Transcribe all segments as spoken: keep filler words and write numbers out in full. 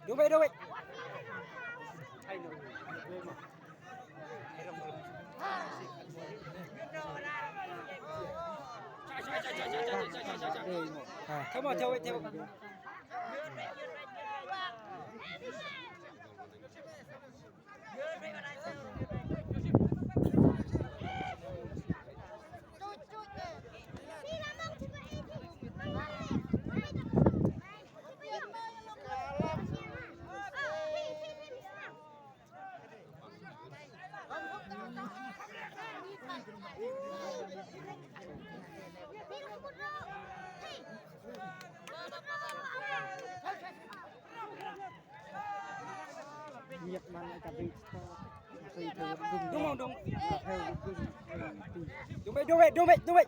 Dung wei, dung wei. Come on, tell it, tell it. Dung, dung. Dung wei, dung wei, dung wei, dung wei.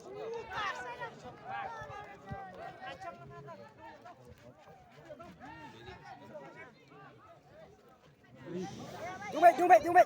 Dung wei, dung wei, dung wei.